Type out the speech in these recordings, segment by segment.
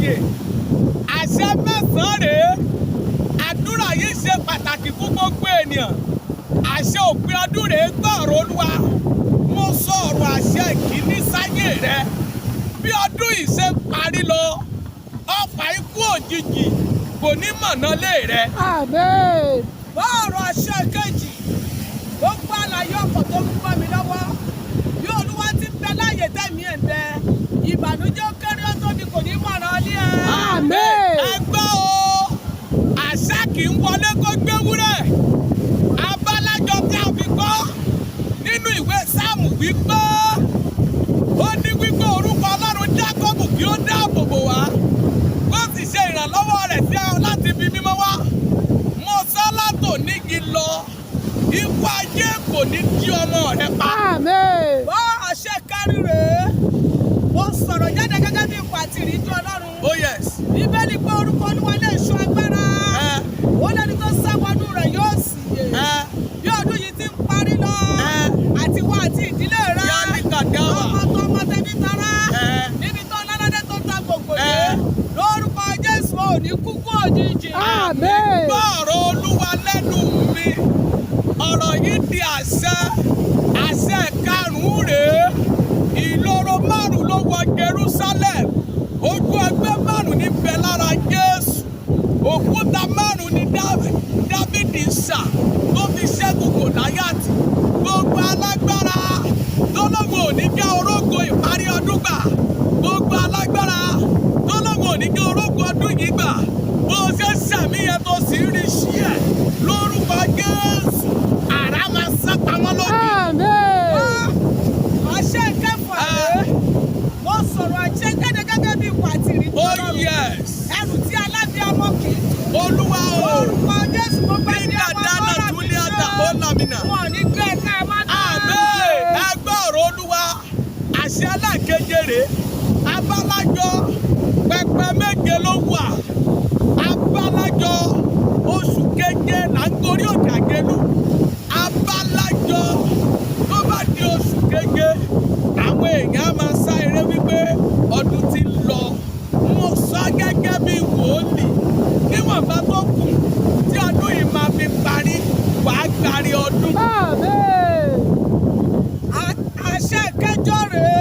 Alààyè. Àṣẹ mẹ́sàn-án rèé. Àdúrà yìí ṣe pàtàkì fún gbogbo ènìyàn. Àṣẹ òpin ọdún rèé. Gbọ́ ọ̀rọ̀ Olúwa. Mo sọ ọ̀rọ̀ àṣẹ ìkíní sáyé rẹ. Bí ọdún yìí ṣe ń parí lọ, ọfà ikú òjijì kò ní mọ̀nà lé rẹ. Àmín. Bọ́ ọ̀rọ̀ àṣẹ kejì, gbogbo àlàyé ọkọ̀ tó ń gbọ́ mi lọ́wọ́, bí Olúwa ti ń bẹ láàyè tẹ̀mí ẹ̀ ń bẹ, ìbànújẹ́ ó kéré ó tóbi kò ní mọ̀ràn ilé ẹ. Àmín. Ẹ gbọ́ o, àṣà kì í wọlé kó gbéwúrẹ́. Abálájọ tí a fi gbọ́ nínú ìwé Sáàmù wípé ó ní wípé orúkọ Ọlọ́run Jákọ́bù kí ó dáàbò bò wá, kó sì ṣe ìrànlọ́wọ́ rẹ̀ sí ọ láti ibi mímọ́ wá. Mo sọ látònígi lọ, ikú ayé kò ní dí ọmọ rẹ pa. Àmín. Bọ́ àṣẹ kárí rèé, mo sọ̀rọ̀ jáde gẹ́gẹ́ bí ipò àti ìríjú Ọlọ́run. Oh yes. Bíbélì pé orúkọ Olúwa lè ṣọ́ agbára. Ẹ. Ó lẹ́ni tó sá wọnú rẹ̀ yóò sì yè. Ẹ. Bí ọdún yìí ti ń parí lọ, Ẹ. àti wá àti ìdílé rẹ, Yálì kàdáwà. ọmọ tó ọmọ tẹbí tará, Ẹ. níbi tó lọ́lọ́dẹ tó ta gbogbo Ẹ. yé, lórúkọ Jésù, ò ní kúkú òjijì. Àmín. Gbọ́ ọ̀rọ̀ Olúwa lẹ́nu mi. Ọ̀rọ̀ yìí di àṣẹ. Àṣẹ karùn-ún rèé. Ìloro márùn ló wọ Jerusalem. Ojú ọgbẹ́ 5 ní bẹ lára Jésù. Òkúta 5 ní Dáfídì sà tó fi ṣẹ́gun Gòláyàtì. Gbogbo alágbára tó lóun ò ní jẹ́ orógo ìparí ọdún gbà, gbogbo alágbára tó lóun ò ní jẹ́ orógo ọdún yìí gbà, bó o ṣe ń ṣàmìyàn tó sì ń rí sí ẹ̀, lórúkọ Jésù, àrá máa sá pamọ́ lójú. Àmín. Àṣẹ kẹfà rèé, mo sọ̀rọ̀ àṣẹ jáde gẹ́gẹ́ bí ipò àti ìríjú Oh Ọlọ́run. yes. Ẹrù tí alábíàmọ kì í tú. Olúwa o. Lórúkọ Jésù, gbogbo ẹni Nígbà ọmọ dáná bọ́lá mi túlẹ̀ àtà ṣe. ó lamina. Wọn ò ní gbé ẹ̀ka ẹ̀ má dá. Àmín. Ẹgbẹ́ ọ̀rọ̀ Olúwa. Àṣẹ ẹlẹ́ẹ̀keje rèé. Abálájọ, pẹpẹ 7 ló wà. Abálájọ, oṣù keje là ń gorí òkè àgélú. Abálájọ, tó bá di oṣù keje, àwọn èèyàn á máa sá eré wípé ọdún ti ń lọ. Mo sọ gẹ́gẹ́ bí wòólì, níwọ̀nba tó kù tí ọdún yìí máa fi parí, wàá gbárí ọdún. Àmín. Àṣẹ kẹjọ rèé.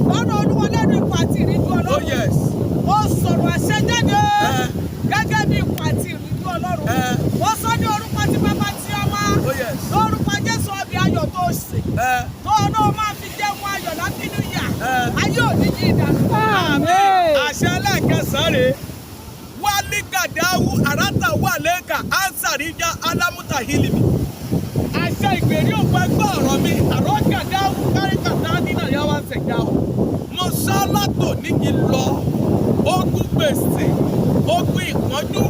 Lọ́nà Olúwa lẹ́nu ipò àti ìríjú Oh Ọlọ́run. yes. Mo sọ̀rọ̀ àṣẹ jáde Ẹ. gẹ́gẹ́ bí ipò àti ìríjú Ọlọ́run. Ẹ. Mo sọ ní orúkọ tí bàbá tí ọmọ. Oh yes. Lórúkọ Jésù, ọbẹ̀ ayọ̀ tó sè. Ẹ. Tó náà máa fi jẹun ayọ̀ lábínú yà. Ẹ. Ayé ò ní yí ìdànù. Àmín. Àṣẹ ẹlẹ́ẹ̀kẹsàn-án rèé. Wálé gàdáwù àràtà wà lẹ́ẹ̀ka ansàríjà alámúta hílìmì. Àṣẹ ìgbèrí òkú, ẹgbẹ́ ọ̀rọ̀ mi àrọ́ gàdáwù káríkàtà nínà yàwá ṣẹ̀dá o. Mo sọ látò nígi lọ, ogun gbèsè, ogun ìpọ́njú,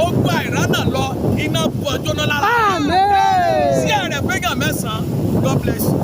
ogun àìránà lọ, iná bọ̀ jóná lára. Àmín. Sí ẹ̀rẹ̀ fẹ́gà mẹ́sàn-án. God bless you.